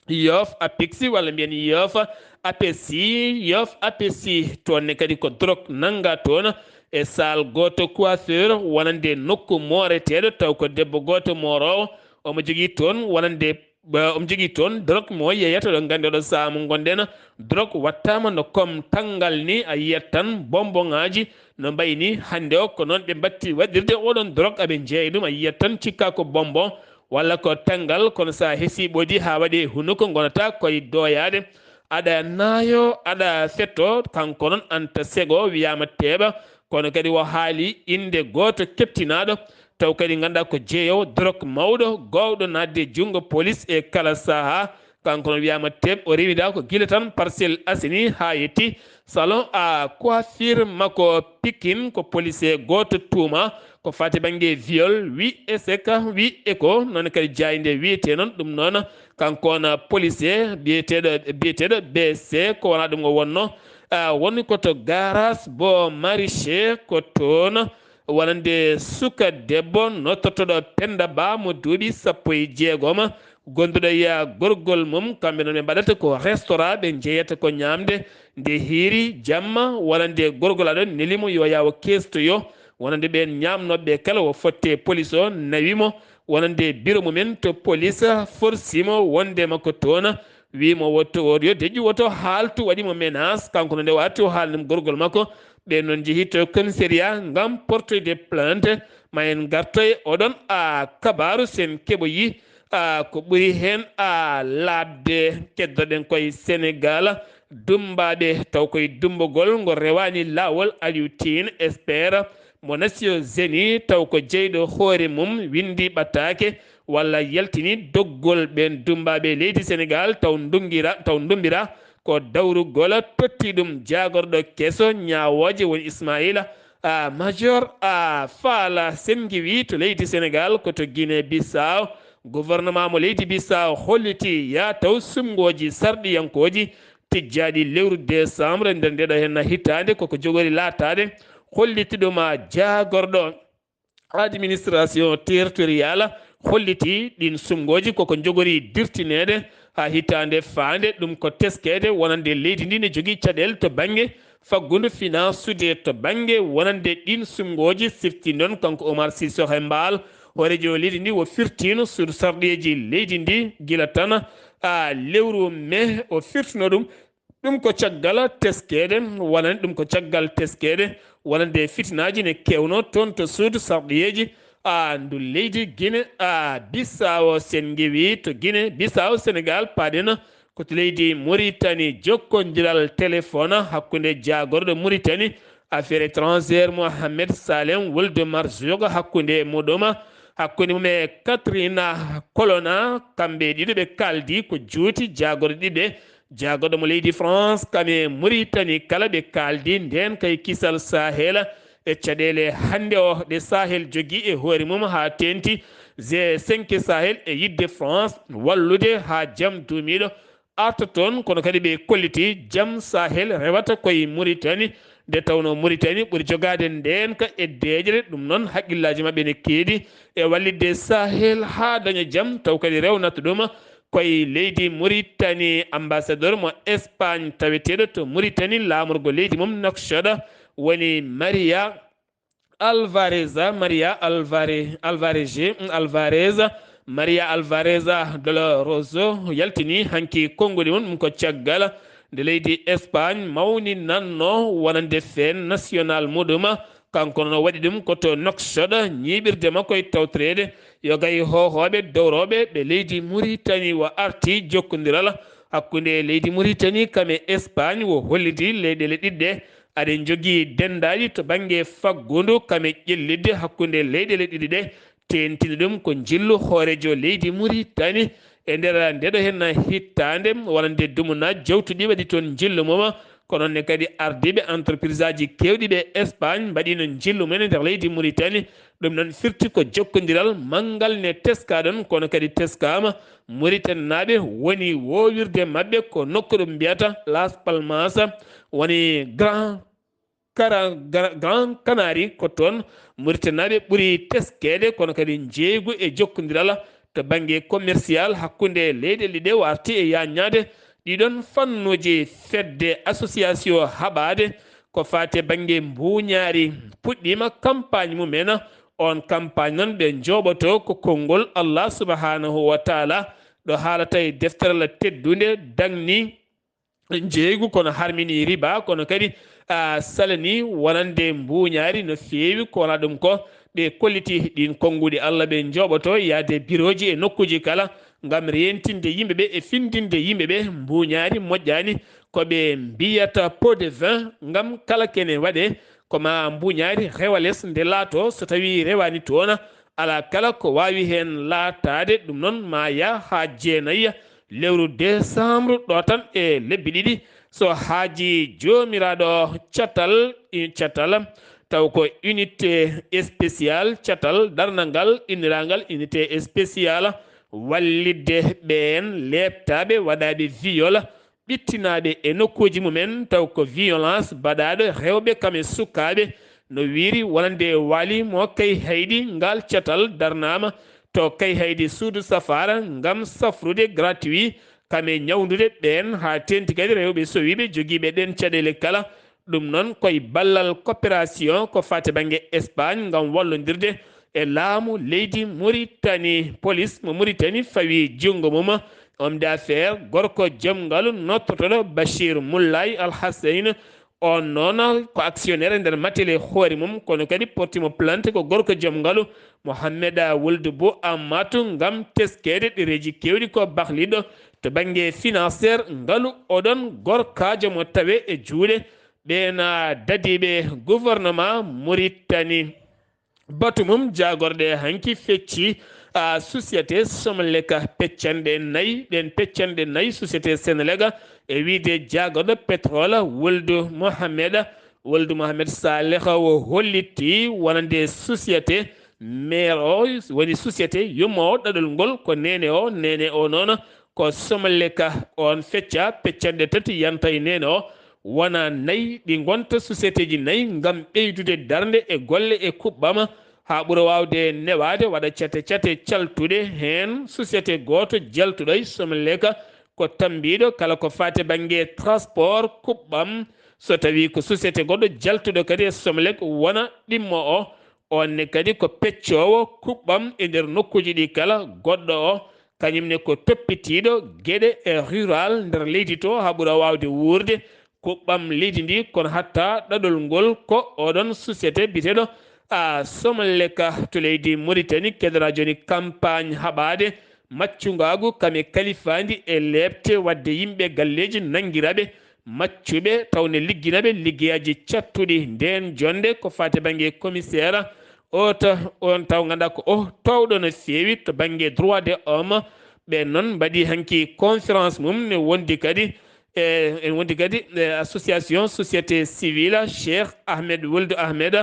Yoff Apixi, walla mbiyen Yoff Apesi, Yoff Apesi, toon ne kadi ko drogue nannga toon e saal gooto coiffeur wonande nokku mooreteeɗo, taw ko debbo gooto mooroowo, omo jogii toon wonande, ba, omo jogii toon drogue mo yeeyata, ɗo nganndi oɗo sahaa mo ngonɗen, drogue wattaama no comme tanngal ni, a yiyat tan bonbonŋaaji no mbayi ni hannde o, ko noon ɓe mbatti waɗirde oɗon drogue, aɓe njeeya ɗum, a yiyat tan cikka ko bonbon walla ko tanngal, kono so a hesii ɓodi haa waɗi e hunuko ngonata koye dooyaade, aɗa naayo, aɗa fetto, kanko noon Anta Sego wiyaama teeɓa, kono kadi o haali innde gooto keptinaaɗo, taw kadi ngannduɗaa ko jeeyoowo drogue mawɗo, goowɗo naatde e junngo police e kala sahaa. Kanko noon wiyaama teeɓ, o rewinda ko gila tan Parcelles Assainies haa yetti salon à coiffure makko Pikine, ko policier gooto tuuma ko faati bannge viol, wi Eseka, wi Eko, noon kadi jaaynde wiyetee noon, ɗum noon kanko on policier biyeteeɗo, biyeteeɗo B C, ko wona ɗum o wonno, a, woni ko to garage Bon Marché, ko toon wonande suka debbo noddotoɗo Penda Ba mo duuɓi sappo e jeegom, gonduɗo e gorgol mum, kamɓe noon ɓe mbaɗata ko restaurant, ɓe njeeyata ko ñaamde, nde hiiri jamma, wonande gorgol aɗo neli mo yo yaw keestoyo, wonande ɓeen ñaamnooɓe kala o fotte police o nawi mo, wonande bureau mumen to police forci mo wondema ko toon, wi mo woto o yo deƴƴu, woto haaltu, waɗi mo menace, kanko no nde watti o haalni mo gorgol makko, ɓe noon njehi to commissariat ngam portoyde plainte, ma en ngartoy oɗon a kabaaru sen keɓoyi a ko ɓuri heen a laaɓde. Keddoɗen koye Senegaal, dummbaaɓe taw koye dummbugol ngo rewaani laawol, Aliou Tine Espère mo Nations Unies taw ko jeyɗo hoore mum winndi ɓattaake walla yaltini doggol ɓeen dummbaaɓe leydi Senegaal taw ndungira, taw ndumbira ko dawrugol totti ɗum jaagorɗo keso ñaawooje woni Ismaila a Major a Faala Sengiwi to leydi Senegaal ko to Guinée Bissau. Gouvernement mo leydi Bissau holliti yaa taw sumngooji sarɗiyankooji tijjaaɗi lewru décembre nder ndeɗo henna hitaande koko jogori laataade, holliti ɗum a jaagorɗo administration territoriale, holliti ɗin sumngooji koko njogori dirtineede haa hitaande faande. Ɗum ko teskeede wonande leydi ndi ne jogii caɗeele to bannge faggudu, finance sude, to bannge wonande ɗin sumngooji. Sifti noon kanko Omar Sissoko Embaló, hooreejo leydi ndi, o firtiino suudu sarɗiyeeji leydi ndi gila tan a lewru mai o firtino ɗum. Ɗum ko caggal teskeede, wonande, ɗum ko caggal teskeede wonande fitinaaji ne keewno toon to suudu sarɗiyeeji a ndu leydi Guinée a Bissau. Sen ngewi to Guinée Bissau, Senegaal, paaɗen ko to leydi Mauritanie. Jokkondiral téléphone hakkunde jaagorɗo Mauritanie affaire étrangère Mohamed Salem Wuld Marzouk, hakkunde muɗum, hakkunde mum e Katrina Colonna, kamɓe ɗiɗo ɓe kaaldi ko juuti, jaagorɗe ɗiɗi ɓe. Jaagorɗo mo leydi France kam e Mauritanie kala ɓe kaaldi ndeen kay kisal Sahel e caɗeele hannde o ɗe Sahel jogii e hoore mum haa teeŋti G cinq Sahel e yiɗde France wallude haa jam duumiiɗo arta toon, kono kadi ɓe kolliti jam Sahel rewata koye Mauritanie. Nde tawnoo Muritani ɓuri jogaade ndeenka e deeƴre, ɗum noon hakkillaaji maɓɓe ne keedi e wallitde Sahel haa daña jam, taw kadi rewnata ɗum koye leydi Muritani. Ambassadeur mo Espagne taweteeɗo to Muritani, laamorgo leydi mum Nouakchott, woni Maria Alvarez, Maria Alvare-, Alvarez, Alvarez, Maria Alvarez Doloroso yaltini hanki konguɗi mum, ɗum ko caggal nde leydi Espagne mawninanno wonande feen national muɗum. Kanko noon o waɗi ɗum ko to Nouakchott, ñiiɓirde makko e tawtoreede yo gay hoohooɓe dowrooɓe ɓe leydi Muritani. O arti jokkondiral hakkunde leydi Muritani kam e Espagne, o holliti leyɗeele ɗiɗi ɗe aɗe njogii denndaaji to bannge faggudu kam e ƴellitde hakkunde leyɗeele ɗiɗi ɗe, teentini ɗum ko njillu hooreejo leydi Muritani e nder ndeɗo heen hittaande, wonande dumunaaji jawtuɗi waɗi toon njillu mum. Ko noon ne kadi ardiiɓe entreprise aji keewɗi ɓe Espagne mbaɗiino njillu mum e nder leydi Muritani. Ɗum noon firti ko jokkondiral manngal ne teskaa ɗoon, kono kadi teskaama Muritaninaaɓe woni woowirde maɓɓe ko nokku ɗum mbiyata Las Palmas, woni Grand Cara-, Gra-, Grand Canary, ko toon Muritaninaaɓe ɓuri teskeede, kono kadi njeeygu e jokkondiral to bannge commercial hakkunde leyɗeele ɗe o arti e yaaññaade ɗiɗon fannuuji. Fedde association haɓaade ko faati e bannge mbuuñaari puɗɗiima campagne mum en. On campagne noon ɓe njooɓoto ko konngol Allah subhanahu wa taala, ɗo haalata e defterla teddunde, daŋni njeeygu, kono harmini riba, kono kadi, a, salani wonande mbuuñaari no feewi. Ko wona ɗum ko ɓe kolliti ɗiin konnguɗi Allah, ɓe njooɓoto yaade birooji e nokkuuji kala ngam reentinde yimɓe ɓe e findinde yimɓe ɓe mbuuñaari moƴƴaani, ko ɓe mbiyata pot de vin, ngam kala kene waɗe ko ma mbuuñaari rewa les nde laato, so tawii rewaani toon, alaa kala ko waawi heen laataade. Ɗum noon ma yah haa jeenayya lewru décembre ɗo tan e lebbi ɗiɗi, so haajii Joomiraaɗo catal, i-, catal, taw ko unité spéciale, catal darnangal inniraangal unité spéciale, wallitde ɓeen leeptaaɓe waɗaaɓe viol, ɓittinaaɓe e nokkuuji mum en, taw ko violence baɗaaɗo rewɓe kam e sukaaɓe, no wiiri wonande waali mo Kayhayɗi. Ngaal catal darnaama to Kayhayɗi suudu safaara ngam safrude gratuit kam e ñawndude ɓeen, haa teeŋti kadi rewɓe sowiiɓe jogiiɓe ɗeen caɗeele kala. Ɗum noon koye ballal coopération ko faati bannge Espagne ngam wallondirde e laamu leydi Muritani. Polis mo Muritani fawi junngo mum homme d'affaires, gorko jom ngalu nottotooɗo Bachir Moulay Al Hassein. On noon ko actionnaire e nder matele hoore mum, kono kadi porti mo plainte ko gorko jom ngalu Mohamed Wuld Bou Ammatu ngam teskeede ɗereeji keewɗi ko bakliɗo to bannge financier. Ngalu oɗon gorkaajo mo tawe e juuɗe ɓeena dadiiɓe gouvernement Muritani. Batu mum jaagorɗe hanki fecci, a, société Somelec peccanɗe nayi, ɗeen peccanɗe nayi société Senelec e wiide jaagorɗo pétrole Wuldu Mohamed, Wuldu Mohamed Saleh o holliti wonande société mère o woni société yummo o ɗaɗol ngol ko neene o, neene o noon ko Somelec. On fecca peccanɗe tati yanta e neene o, wona nayi ɗi ngonta sociétéji nayi ngam ɓeydude darnde e golle e kuɓɓam haa ɓura waawde newaade waɗa cate cate caltuɗe. Heen société gooto jaltuɗo e Somelec ko tammbiiɗo kala ko faati bannge transport kuɓɓam. So tawii ko société goɗɗo jaltuɗo kadi e Somelec wona ɗimmo o, on ne kadi ko peccoowo kuɓɓam e nder nokkuuji ɗi kala. Goɗɗo o kañum ne ko toppitiiɗo geɗe e rural nder leydi to haa ɓura waawde wuurde kuɓɓam leydi ndi, kono hatta ɗaɗol ngol ko oɗon société biyeteeɗo a Somelec to leydi Mauritanie. Kedora jooni campagne haɓaade maccungaagu kam e kalifaandi e leepte waɗde yimɓe galleeji nanngiraaɓe maccuɓe taw ne ligginaɓe liggeyaaji cattuɗi. Ndeen jonnde ko faati bannge commissaire o ta-, on taw ngannduɗaa ko o toowɗo no feewi to bannge droit de l'homme. Ɓeen noon mbaɗi hanki conférence mum ne wondi kadi e, en wondi kadi e association société civile Cheikh Ahmed Wuld Ahmed.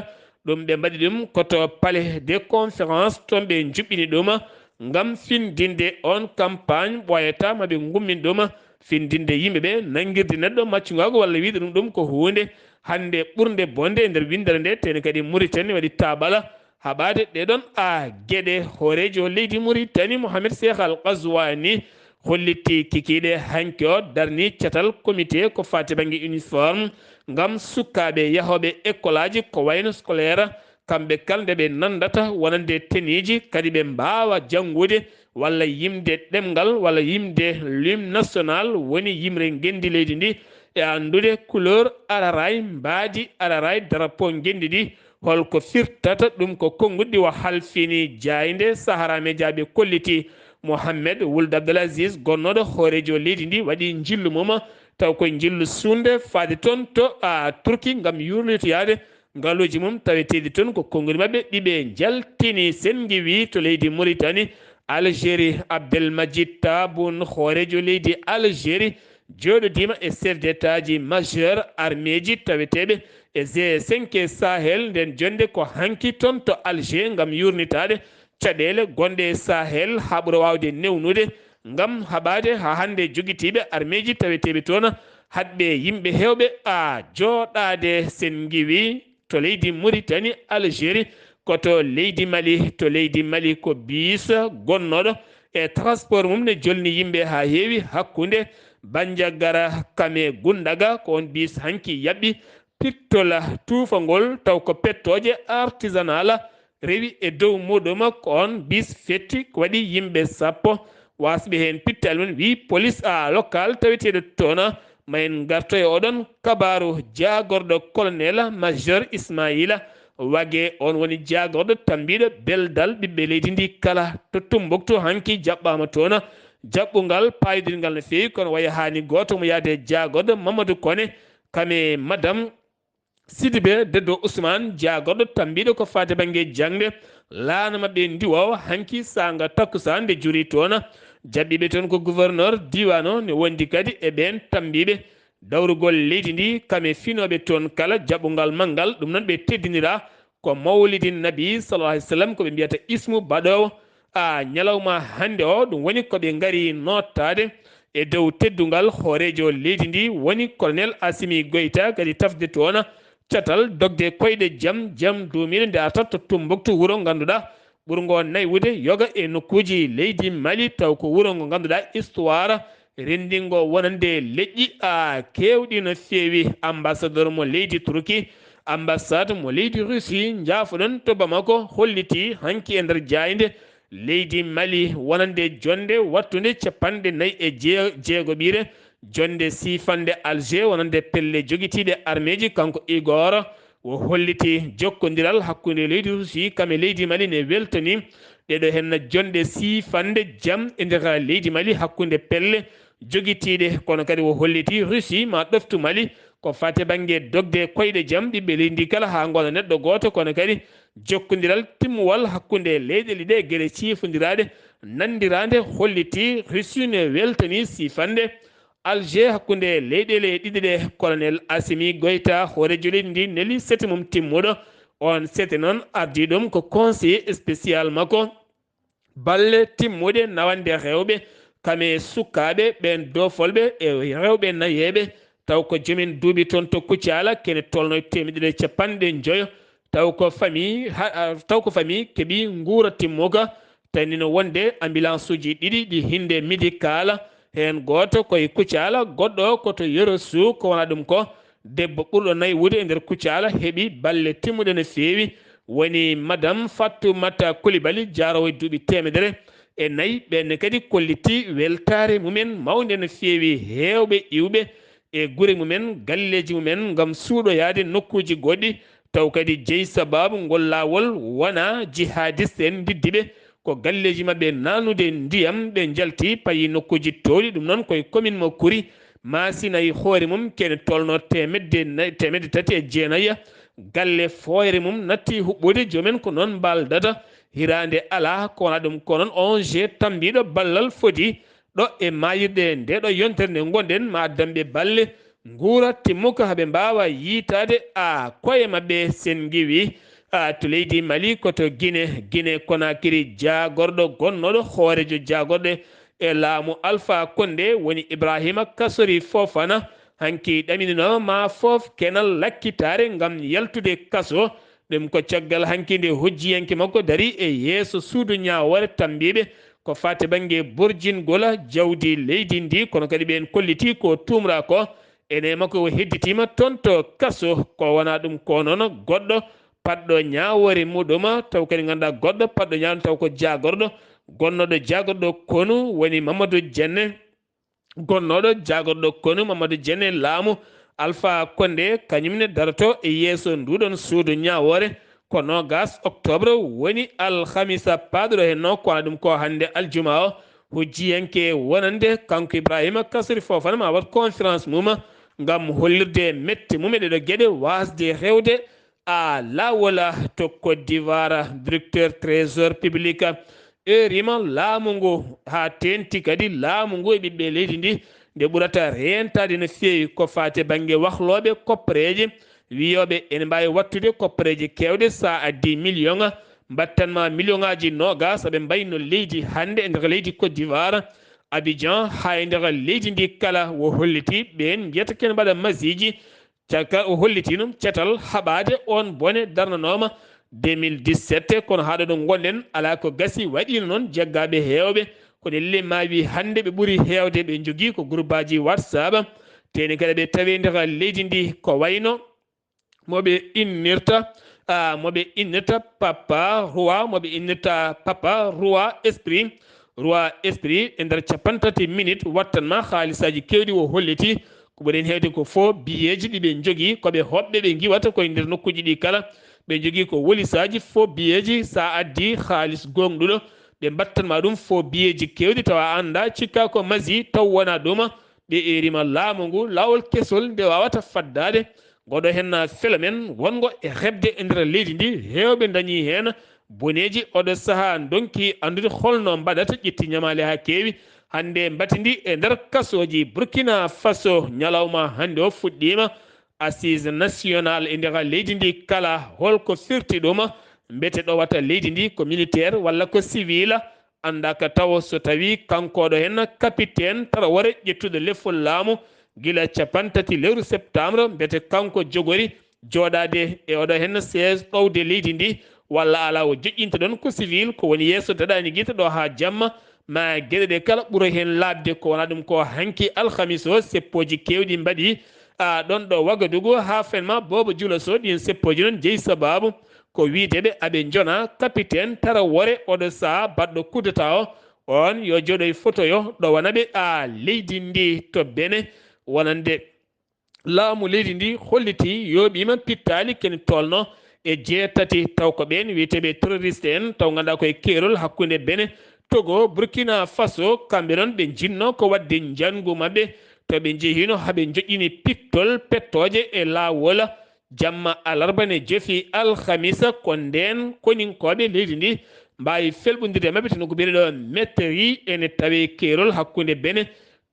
Ɗum ɓe mbaɗi ɗum ko to palais de conférence, toon ɓe njuɓɓini ɗum ngam findinde on campagne ɓooyata ma ɓe ngummin ɗum findinde yimɓe ɓe nanngirde neɗɗo maccungaagu walla wiyde ɗum, ɗum ko huunde hannde ɓurnde bonde e nder winndere nde, teni kadi Mauritanie waɗi taɓala haɓaade ɗee ɗoon a geɗe. Hooreejo leydi Mauritanie, Mohamed Cheikh Al Ghazouani, hollitii kikiiɗe hanki o darni catal comité ko faati bannge uniforme ngam sukaaɓe yahooɓe école aji ko wayno scolaire, kamɓe kala nde ɓe nanndata wonande teniiji, kadi ɓe mbaawa janngude walla yimde ɗemngal walla yimde l'hymne national, woni yimre ngenndi leydi ndi, e anndude couleur araray, mbaadi araray, drapeau ngenndi ndi, holko firtata ɗum. Ko konnguɗi o halfini jaaynde Sahara Media, ɓe kolliti Mohamed Wuld Abdelaziz, gonnooɗo hooreejo leydi ndi, waɗi njillu mum, taw ko njillu suunde faade toon to, a, Turki ngam yurlitoyaade ngaluuji mum taweteeɗi toon ko konnguɗi maɓɓe ɗi ɓe njaltini. Sen ngiwi to leydi Mauritanie, Algérie, Abdelmadjid Tebboune, hooreejo leydi Algérie, jooɗodiima e chef d'état ji majeur armée ji taweteeɓe e G cinq e Sahel. Nden jonnde ko hanki toon to Alger ngam yurnitaade caɗeele gonɗe e Sahel haa ɓura waawde newnude ngam haɓaade haa hannde jogitiiɓe armée ji taweteeɓe toon, haɗɓe yimɓe heewɓe a jooɗaade. Sen ngiwi to leydi Mauritanie, Algérie, ko to leydi Mali, to leydi Mali ko biis gonnooɗo e transport mum ne jolni yimɓe haa heewi hakkunde Bandiagara kam e Gundaga. Ko on biis hanki yaɓɓi pittola tuufangol taw ko pettooje artisanal rewi e dow muɗum. Ko on biis fetti ko waɗi yimɓe sappo wasɓe heen pittaali mum, wi police a local taweteeɗo toon. Ma en ngarto e oɗon kabaaru. Jaagorɗo colonel major Ismaila Wage, on woni jaagorɗo tambiiɗo beldal ɓiɓɓe leydi ndi kala to Tumbuktu hanki jaɓɓaama toon. Jaɓɓungal paayidirngal no feewi, kono waya haani gooto mo yaade jaagorɗo Mamadou Kone kam e madame Sidibe Deddo Ousmane, jaagorɗo tambiiɗo ko faati bannge jaŋde, laana maɓɓe ndiwo hanki saanga takkusaan nde juri toon. Jaɓɓiiɓe toon ko gouverneur diiwaan o, ne wondi kadi e ɓeen tambiiɓe dawrugol leydi ndi, kam e finooɓe toon kala. Jaɓɓungal manngal ɗum noon ɓe teddinira ko Mawlidin Nabi sallallahu alayhi wa sallam, ko ɓe mbiyata ismu baɗoowo a ñalawma hannde o. Ɗum woni ko ɓe ngari noottaade e dow teddungal hooreejo leydi ndi, woni colonel Assimi Goïta, kadi tafde toon catal dogde koyɗe jam, jam duumiiɗo nde artat to Tumbuktu, wuro ngannduɗaa ɓurngo naywude yoga e nokkuuji leydi Mali, taw ko wuro ngo ngannduɗaa histoire renndingo wonande leƴƴi a keewɗi no feewi. Ambassadeur mo leydi Turki, ambassade mo leydi Russie, njaafoɗon to Bamako, holliti hanki e nder jaaynde leydi Mali wonande jonnde wattunde capanɗe nayi e jee-, jeegoɓiire, jonnde siifande Alger wonande pelle jogitiiɗe armeeji, kanko Igor, o holliti jokkondiral hakkunde leydi Russie kam e leydi Mali ne weltani. Ɗeɗo henna jonnde siifande jam e nder leydi Mali hakkunde pelle jogitiiɗe, kono kadi o holliti Russie ma ɗoftu Mali ko fate bannge dogde koyɗe jam ɓiɓɓe leydi ndi kala haa ngona neɗɗo gooto, kono kadi jokkondiral timmuwal hakkunde leyɗeele ɗe e geɗe ciifondiraaɗe nanndiraande holliti Russie ne weltani siifande Alger hakkunde leyɗeele ɗiɗi ɗe. Colonel Assimi Goïta, hooreejo leydi ndi, neli sete mum timmuɗo. On sete noon ardii ɗum ko conseiller spécial makko balle timmuɗe nawande rewɓe, kam e sukaaɓe ɓeen doofolɓe e rewɓe nayeeɓe, taw ko joomen duuɓi toon to Kucala, kene tolno e teemedere e capanɗe njoyo, taw ko famille ha-, a, taw ko famille keɓi nguura timmuka, tawi no wonde ambulance uji ɗiɗi ɗi hinde médical, heen gooto ko e Kucala, goɗɗo ko to Yoro Su, ko wona ɗum ko debbo ɓurɗo naywude e nder Kucala heɓi balle timmuɗe no feewi, woni Madame Fatoumata Coulibaly, jaaroowo e duuɓi teemedere e nayi. Ɓeen ne kadi kolliti weltaare mumen mawnde no feewi, heewɓe iwɓe e gure mumen, galleeji mumen ngam suuɗoyaade nokkuuji goɗɗi, taw kadi jeyi sabaabu ngol laawol wona jihadiste en ndiddi ɓe, ko galleeji maɓɓe nanude ndiyam, ɓe njalti payi nokkuuji toowɗi, ɗum noon koye commune mo Kuri, Maasina e hoore mum kene tolno teemedde nay-, teemedde tati e jeenayi, galle fooyre mum natti huɓɓude, joomen ko noon mbaaldata, hiraande alaa, ko wona ɗum ko noon on je tambiiɗo ballal foti ɗo e maayirɗe nde ɗo yontere nde ngonɗen, ma addamɓe balle nguura timmuka haa ɓe mbaawa yiitaade a koye maɓɓe. Sen ngiwi a to leydi Mali, ko to Guinée, Guinée Conakry, jaagorɗo gonnooɗo hooreejo jaagorɗe e laamu Alpha Condé woni Ibrahima Kassory Fofana, Hanki ɗamininooma ma fof kenal lakkitaare ngam yaltude kaso. Ɗum ko caggal hanki nde hojjiyanke makko dari e yeeso suudu ñaawoore tambiiɓe ko faati bannge borjingol jawdi leydi ndi, kono kadi ɓeen kolliti ko tuumra ko ene makko o hedditiima toon to kaso. Ko wonaa ɗum ko noon goɗɗo paɗɗo ñaawoore muɗum taw kadi ngannduɗaa goɗɗo paɗɗo ñaawoore taw ko jaagorɗo gonnooɗo jaagorɗo konu woni Mamadou Dienne. Gonnooɗo jaagorɗo konu Mamadou Dienne laamu Alpha Condé kañum ne daroto e yeeso nduɗon suudu ñaawoore ko noogas octobre woni alhamisa paaɗuɗo henno ko wona ɗum ko hannde aljuma o hujjiyanke wonande kanko Ibrahima Kasri Fofana ma waɗ conférence mum ngam hollirde mette mum e ɗeɗo geɗe wasde rewde a lawola to Côte d'Ivoire. Directeur trésor public erima laamu ngu haa teenti kadi laamu ngu e ɓiɓɓe leydi ndi nde ɓurata reentaade no feewi ko faati bannge wahlooɓe koppareeje wiyooɓe ene mbaawi waɗtude koppareeje keewɗe so a addii miliyoŋ mbattan ma miliyoŋaaji noogas aɓe mbayno leydi hannde e nder leydi Côte d'Ivoire Abidjan haa e nder leydi ndi kala wo holliti ɓeen mbiyata kene mbaɗa masiiji Caka o hollitiino catal haɓaade oon bone darnanooma deux mille dix-sept, kono haa ɗo ɗo ngonɗen alaa ko gasi waɗiino noon jaggaaɓe heewɓe ko ɗe lemawi hannde ɓe ɓuri heewde ɓe njogii ko groupeaji WhatsApp teeni kala ɓe tawi nder leydi ndi ko wayno moɓe innirta moɓe innirta papa roi moɓe innirta papa roi esprit roi esprit e nder capanɗe tati minutes wattan ma haalisaaji keewɗi o holliti ko ɓuri heen heewde ko fof biyeeji ɗi ɓe njogii ko ɓe hoɓɓe ɓe ngiwata koye nder nokkuuji ɗi kala ɓe njogii ko wolisaaji fof biyeeji so a addii haalis gooŋɗuɗo ɓe mbattan ma ɗum fof biyeeji keewɗi tawa a anndaa cikkaa ko masi taw wonaa ɗum ɓe eerima laamu ngu laawol kesol nde waawata faddaade Ngoɗo henna phénomène wongo e heɓde e nder leydi ndi heewɓe ndañi heen boneeji oɗo sahaa ndonki anndude holno mbaɗata ƴetti ñamaale haa keewi hannde mbatindi e nder kasooji Burkina Faso ñalawma hannde o fuɗɗiima assise nationale e nder leydi ndi kala holko firti ɗum mbete ɗowata leydi ndi ko militaire walla ko civil Anndaaka tawo so tawii kankooɗo heen kapitteen Tarawore ƴettuɗo lefol laamu gila capanɗe tati lewru septembre mbete kanko jogori jooɗaade e oɗo heen siège ɗowde leydi ndi walla alaa o joƴƴinta ɗoon ko civil ko woni yeeso daɗaani gite ɗo haa jamma ma geɗe ɗe kala ɓuro heen laaɓde ko wonaa ɗum ko hanki alhamis o seppooji keewɗi mbaɗi a ɗoon ɗo Wagadugu haa fen ma boobo jula so ɗiin seppooji noon jeyi sabaabu Ko wiydeɓe aɓe njona kapiten Tarawore oɗo saha baɗɗo kudeta o on yo joɗoy fotoyo ɗowana ɓe a leydi ndi to Bene wonande laamu leydi ndi holliti yoɓima pittali kene tolno e jeetati taw ko ɓen wiyeteɓe terroriste en taw ganduɗa koye keerol hakkude Bene Togo Burkina Faso kamɓe noon ɓe jinno ko wadde njangu maɓɓe to ɓe jehino haɓe joƴƴini pittol pettoje e lawol Jamma alarba ne jofi alhamisa ko ndeen koninkooɓe leydi ndi mbaawi felɓondirde e maɓɓe teno ko biyeteɗo metteri ene tawe keerol hakkunde Bene,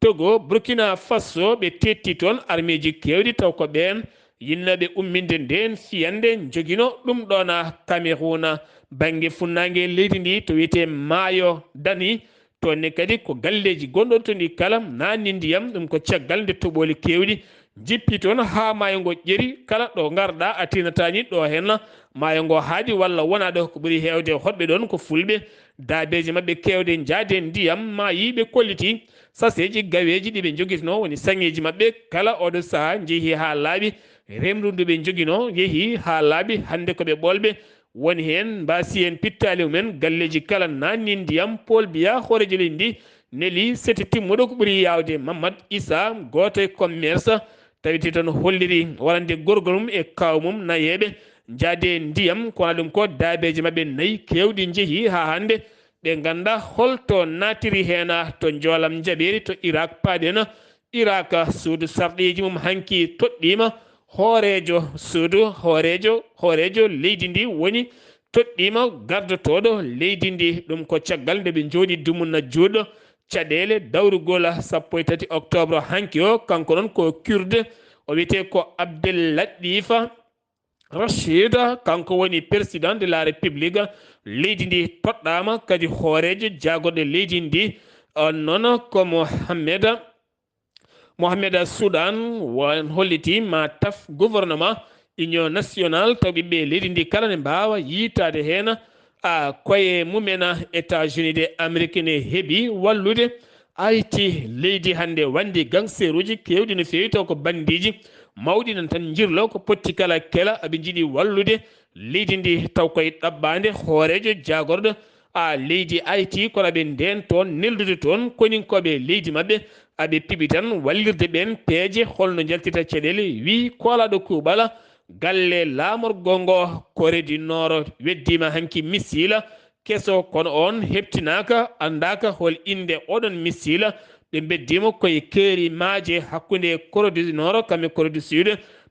Togo, Burkina Faso ɓe tetti toon armeeji keewɗi taw ko ɓeen yinnooɓe umminde ndeen fiyannde njogino ɗum ɗoona Kamerun bannge funnaange leydi ndi to wiyetee maayo Dani Toon ne kadi ko galleeji gonɗon toon ɗi kala naatni ndiyam, ɗum ko caggal nde toɓooli keewɗi njippi toon haa maayo ngo ƴeri. Kala ɗo ngarɗaa a tinataani ɗo heen maayo ngo haaɗi walla wonaa ɗo. Ko ɓuri heewde hoɗɓe ɗoon ko fulɓe, daabeeji maɓɓe keewɗe njaade ndiyam maayi ɓe kolliti saseeji gaweeji ɗi ɓe njogitinoo woni saŋeeji maɓɓe. Kala ooɗo sahaa njehii haa laaɓi, remru ndu ɓe njoginoo yehii haa laaɓi, hannde ko ɓe ɓolɓe. Woni heen mbaasi en pittaali mumen galleeji kala naatni ndiyam Paul Biya hooreejo leydi ndi neli sete timmuɗo ko ɓuri yaawde Mammad Isa gooto e commerce tawiti toon holliri warande gorgol mum e kaaw mum nayeeɓe njaade ndiyam ko wona ɗum ko daabeeji maɓɓe nayi keewɗi njehi haa hannde ɓe ngannda holto naatiri heen to njoolam njaɓeeri to Irak paaɗen Irak suudu sarɗiiji mum hanki toɗɗiima hooreejo suudu hooreejo hooreejo leydi ndi woni toɗɗiima gardotooɗo leydi ndi ɗum ko caggal nde ɓe njooɗi dumunna juuɗo caɗeele dawrugol sappo e tati octobre hanki o kanko noon ko kurde o wiyetee ko Abdel Lattifa Rachid kanko woni président de la république leydi ndi toɗɗaama kadi hooreejo jaagorɗe leydi ndi on noon ko Mohamed Mohamed Sudan won holliti ma taf gouvernement union national taw ɓiɓɓe leydi ndi kala ne mbaawa yiitaade heen a koye mumen. États-Unis de Amérique ne heɓi wallude Haïti, leydi hannde wanndi gangsteruuji keewɗi no feewi taw ko banndiiji mawɗi nan tan njirlo ko potti kala kela aɓe njiɗi wallude leydi ndi taw koye ɗaɓɓaande hooreejo jaagorɗo a leydi Haïti kono aɓe ndeen toon neldude toon koninkooɓe leydi maɓɓe aɓe piɓi tan wallirde ɓeen peeje holno njaltita caɗeele wi koolaaɗo kuuɓala galle laamorgo ngo Corée du Nord weddiima hanki missile keso kono on heɓtinaaka anndaaka hol innde oɗon missile ɓe mbeddiima koye keeri maaje hakkunde Corée du Nord kam e Corée du Sud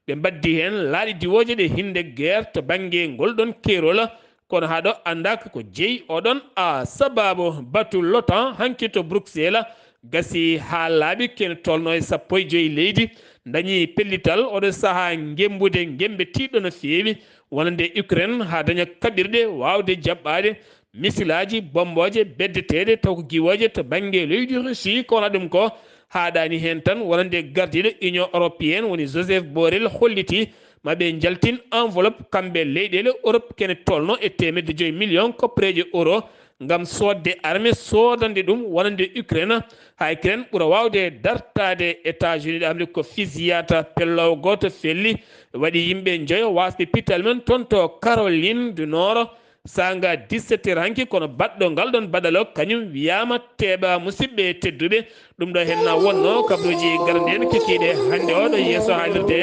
ɓe mbaddi heen laaɗe diwooje ɗe hinde guerre to bannge ngol ɗon keerol kono haa ɗo anndaaka ko jeyi oɗon a sababu batu l'OTAN hanki to Bruxelles gasi haa laaɓi kene tolno e sappo e joyi leydi dañi pellital oɗo sahaa ngembude ngembe tiiɗɗo no feewi wonande Ukraine haa daña kaɓirɗe waawde jaɓɓaade misilaaji bommbooje beddeteeɗe taw ko giwooje to bannge leydi Russie ko wona ɗum ko haaɗaani heen tan wonande gardiiɗo Union européenne woni Joseph Borrell holliti ma ɓe njaltin enveloppe kamɓe leyɗeele Europe kene tolno e teemedde joyi million koppereeje euro ngam soodde arme soodande ɗum wonande Ukraine haa Ukraine ɓura waawde dartaade États-Unis de Amérique ko fis yiyata pelloowo gooto felli waɗi yimɓe njoyo waasɓe pital men toon to Caroline du Nord saanga dix-sept heures hanki kono baɗɗo ngal ɗon baɗalo kañum wiyaama teeɓa musidɓe tedduɓe ɗum ɗo henna wonno kabaruuji garande en kikiiɗe hannde oɗo yeeso haalirde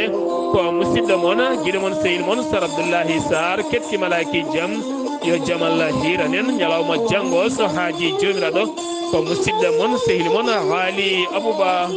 ko musidɗo mon giɗo mon sehil mon sar abdoullahi sar ketti malaki jam yo jam allah hiran en ñalawma janngo so haaji joomiraaɗo ko musidɗo mon sehil mon haali abouba